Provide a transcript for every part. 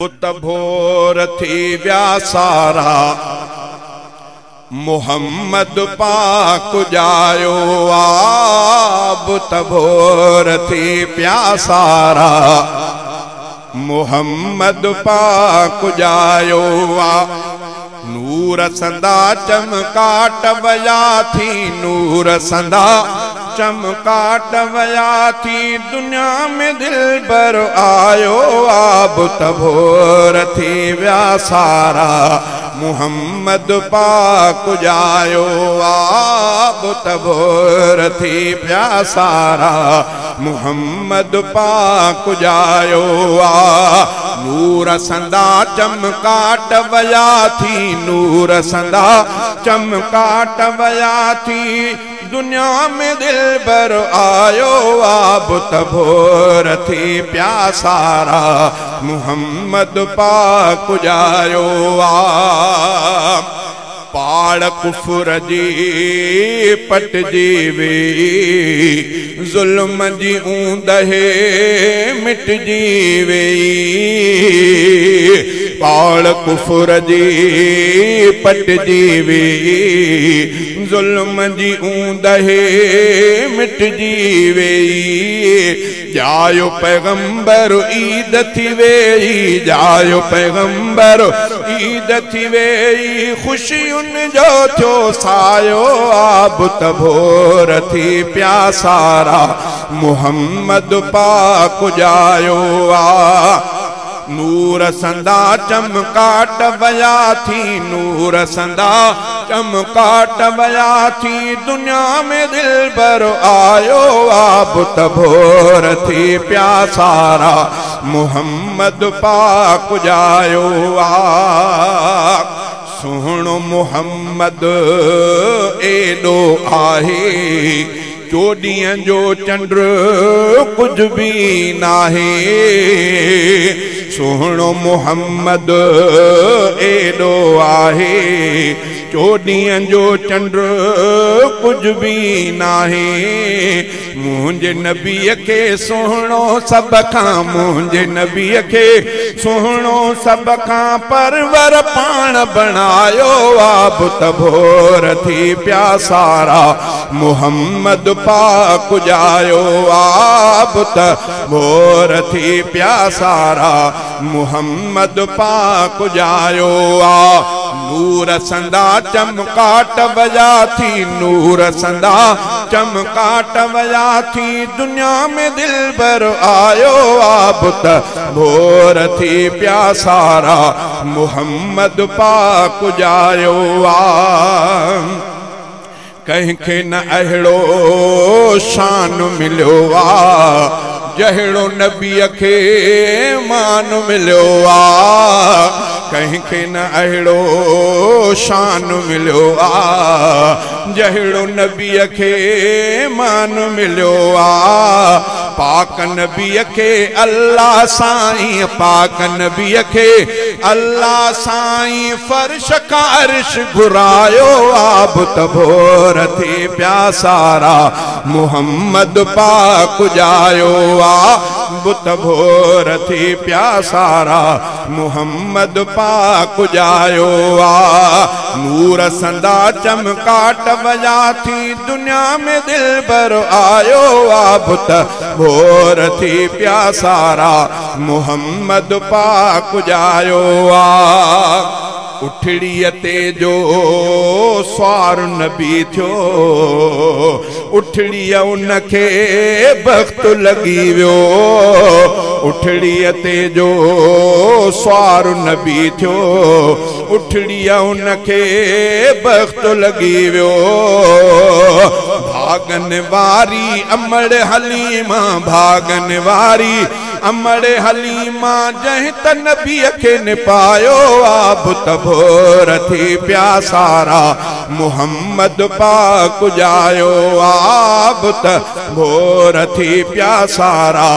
بت ڀور ٿي ويا سارا، محمد پاڪ ڄايو آ. بت ڀور ٿي پيا سارا، محمد پاڪ ڄايو آ. نور سندا چمڪاٽ ويا ٿي، نور سندا چمڪاٽ ويا ٿي، دنيا ۾ دلبر آيو آ. بت ڀور ٿي ويا سارا، محمد پاڪ ڄايو آ. بت ڀور ٿي پيا سارا، محمد پاڪ ڄايو آ. نور سندا چمڪاٽ ويا ٿي، نور سندا چمڪاٽ ويا ٿي، دنيا ۾ دلبر آيو آ. بت ڀور ٿي پيا سارا، محمد پاڪ ڄايو آ. پاڙ ڪفر جي پٽجي وئي، ظلم جي اوندهه مٽجي وئي. پاڙ ڪفر جي پٽجي وئي، ظلم جي اوندهه مٽجي وئي. ڄايو پيغمبر عيد ٿي وئي، ڄايو پيغمبر عيد ٿي وئي، خوشين جو ٿيو سايو آ. بت ڀور ٿي پيا سارا، محمد پاڪ ڄايو آ. نور سندا چمڪاٽ ويا ٿي، نور سندا چمڪاٽ ويا ٿي، دنيا ۾ دلبر آيو آ. بت ڀور ٿي پيا سارا، محمد پاڪ ڄايو آ. سهڻو محمد ايڏو آهي، 14 جو چنڊ ڪجهه به ناهي. سهڻو محمد ايڏو آهي، 14 جو چنڊ ڪجهه به ناهي. منهنجي نبيءَ کي سهڻو سڀ کان، منهنجي نبيءَ کي سهڻو سڀ کان پرور پاڻ بڻايو آ. بت ڀور ٿي پيا سارا، محمد پاڪ ڄايو آ. بت ڀور ٿي پيا سارا، محمد پاڪ ڄايو آ. نور سندا چمڪاٽ ويا ٿي، نور سندا چمڪاٽ ويا ٿي، دنيا ۾ دلبر آيو آ. بت ڀور ٿي پيا سارا، محمد پاڪ ڄايو آ. ڪنهن کي نه اهڙو شان مليو آ، جهڙو نبيءَ کي مان مليو آ. ڪنهن کي نه اهڙو شان مليو آ، جهڙو نبيءَ کي مان مليو آ. پاڪ نبيءَ کي الله سائين، پاڪ نبيءَ کي الله سائين فرش کان عرش گهرايو آ. بت ڀور ٿي پيا سارا، محمد پاڪ ڄايو آ. بت ڀور ٿي پيا سارا، محمد پاڪ ڄايو آ. نور سندا چمڪاٽ ويا ٿي، دنيا ۾ دلبر آيو آ. بت ڀور ٿي پيا سارا، محمد پاڪ ڄايو آ. اٺڙيءَ تي جو سوار نبي ٿيو، اٺڙيءَ ان کي بخت لڳي ويو. اٺڙيءَ تي جو سوار نبي ٿيو، اٺڙيءَ ان کي بخت لڳي ويو. ڀاڳن واري امڙ حليما، ڀاڳن واري امڙ حليما، جنهن ته نبيءَ کي نپايو آ. بت ڀور ٿي پيا سارا، محمد پاڪ ڄايو آ. بت ڀور ٿي پيا سارا،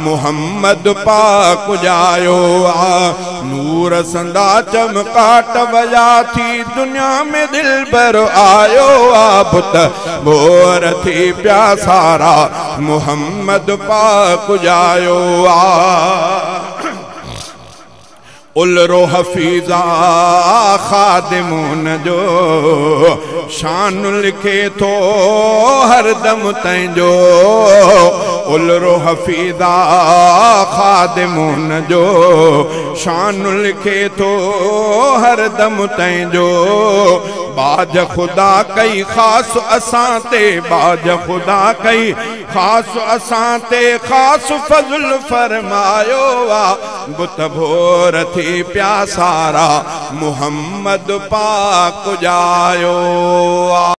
محمد پاڪ ڄايو آ. نور سندا چمڪاٽ ويا ٿي، دنيا ۾ دلبر آيو آ. بت ڀور ٿي پيا سارا، محمد پاڪ ڄايو آ. उलरो हफीज़ा खादिम जो शान लिखे थो हरदम तंहिंजो। उलरो हफीज़ा खादिम जो शान लिखे थो हरदम तंहिंजो। बाज खुदा कई ख़ासि असां ते, बाज खुदा कई ख़ासि असां ते, ख़ासि फज़ल फरमायो आ। बुत भोर थी पिया सारा मोहम्मद पाक जायो आ।